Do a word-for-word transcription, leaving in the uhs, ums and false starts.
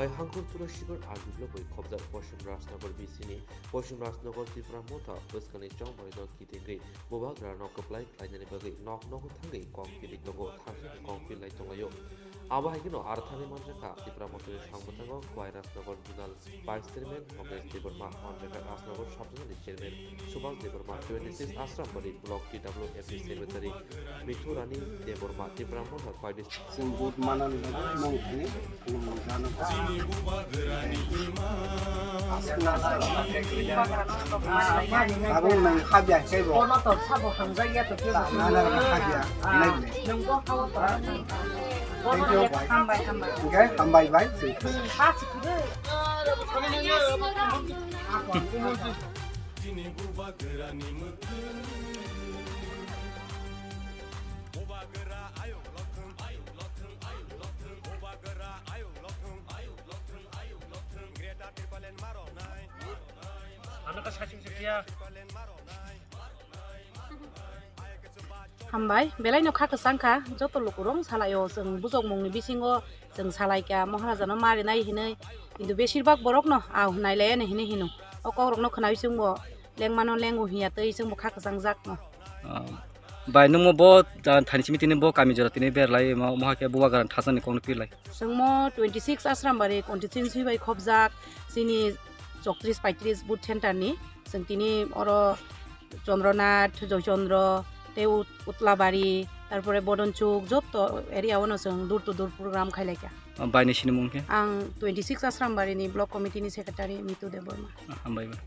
Hangkhor Turasikor R D block bai khobjak Poschim Rajnagar B C ni Poschim Rajnagar Tipra Motha bwskangni chongbai no kitingwi bubagra no kwplai khlainani bagwi nok nogo thangwi kong pilwi tongo, thamsani kong pil lai tonglaio. Abo hai kheno aro thangwi manjakha Tipra Mothani songbotango Khowai Rajnagar Zonal Vice Chairman Mogesh Debbarma, manjakha Rajnagar Sub-Zonalni Chairman Subhas Debbarma, twenty six Ashram Bari Block T W F D Secretary Mithu Rani Debbarma, Tipra Motha Khowai District. Chwng vote manani bagwi mung thani khulumung jano kha. Aswkna tabuk nang habya khe bo. Kono to sabo hamjakya to kebo. Nana habya, nai le. Nungbo hawa to. Thank you, bye. Hambai, hambai. Okay, hambai, bye. Ha, sikuru. Hambai, belai no kha kwchang kha, joto lukurok salaio, chwng bujokmungni bisingo chwng salaikha, Maharaja no marinai hinwi, kintu besir bak borok no a hwnai le hinwi hino. O kokrok no khwnawi chwngbo lengmano lengo hinya tei chwngbo kha kwchang jak no. Ah, bai, nwngmo bo, ah, thani simi tini bo kami jora tini berlai, mo-, moha khe bubagra thasani kokno pirlai. Chwngmo twenty six Ashram Bari constituency bai khobjak, chini chowtris paitris booth center ni. Chwng tini oro Chandra Nath, Joy Chandra, tei Ut-, Utlabari, tarpore Bodonchuk, joto area o no chwng door to door program khailai kha. Ah, bai ni sinimung khe? Ang twenty six Ashram Bari ni block committee ni secretary Mitu Debbarma. Ah, hambai bai.